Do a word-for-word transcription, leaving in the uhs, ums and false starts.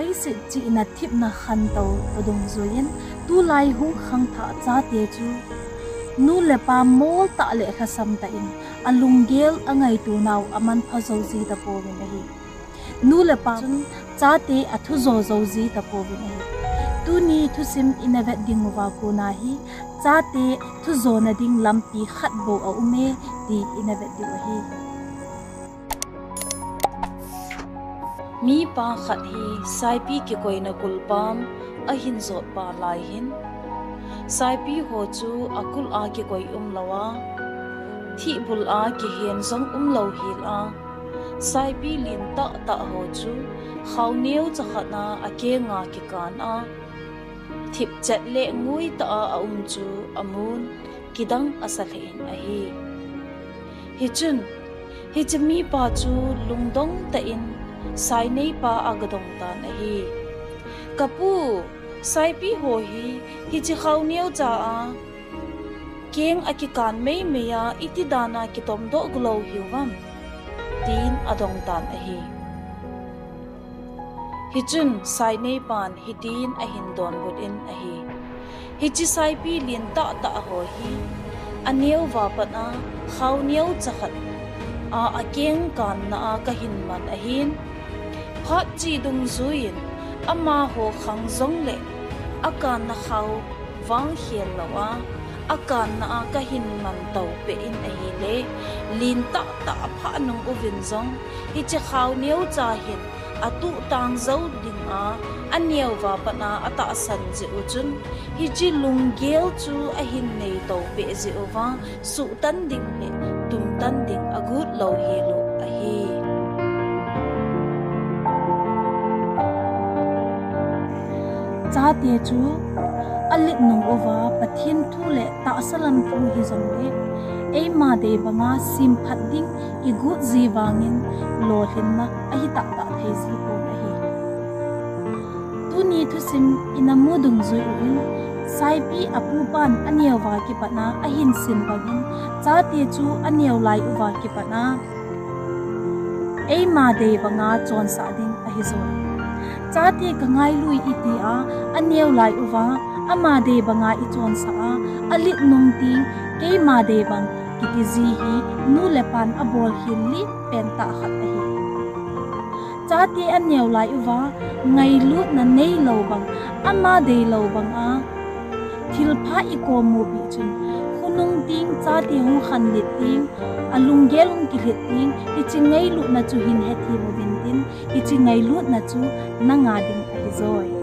Leiset chihna thipna khantou toh dungjuiyin, tulai hung khangthah chate chu nu le pa moltah le lhasam tah in, alunggel angaitonau amanpha jou ji tapouvin ahi. Nu le pa chun chate athujo jou ji tapouvin ahi. Tuni thusim ina vet dinguva kona hi, chate thujona ding lampi khat bou aume ti ina vet diu ahi. Mipa khat hi saipi kikoina kulpam ahin jotpa lai hin, saipi ho chu akul a kikoi umlouva, thihbul a kihen jong umlou hel a, saipi lentah tah ho chu khao neocha khat a akenga kikan a, thipchet le nguitah a aum chu amun kidang asa lheh in ahi. Hichun, hiche mipa chu lungdong tah in saineipa agadong tan ahi. Kapu, saipi ho hi hiche khao neocha a keng akikan meimei a iti dan a kitomdoh golou hiuvam, tin adong tan ahi. Hichun saineipan hitin ahin donbut in ahi. Hiche saipi lentah tah ho hi aneova pat a khao neocha khat a akeng kanna a kahin man ahin, phat cheh dungjuiyin amaho khang jongle akanna khao vangkhel lou a, akanna a kahin mantou peh in ahile, lentah tah aphah nung uvin jong, hiche khao neocha hin atuhtang jou dinga aneova pat a atahsan jeh u chun, hiche lunggel chu ahin neitou peh jeh uva, suhtan ding le tumtan ding agot lou hel u ahi. Chate chu alet nung uva Pathen thu le tahsa lam thu hijongle, eima dei banga semphat ding igot ji vangin lolhinna ahi tahtah thei ji pon ahi. Tuni thusim ina mu dungjui uvin, saipi apupan aneova kipatna ahin sin bangin, chate chu aneo lai uva kipatna eima dei banga chonsah ding ahi joi. Chate kangailu iti a aneo lai uva, ama dei banga ichonsah a, alet nung teng keima dei bang kiti ji hi nu le pan abol khel lih pentah khat ahi. Chate aneo lai uva, ngailutna neilou bang, ama deilou banga thilpha ikom u peh chun, khonung teng chate hung khanlet teng, alunggel hung kilhet teng, hiche ngailutna chu hin hethem uvin tin, hiche ngailutna chu nanga ding ahi joi.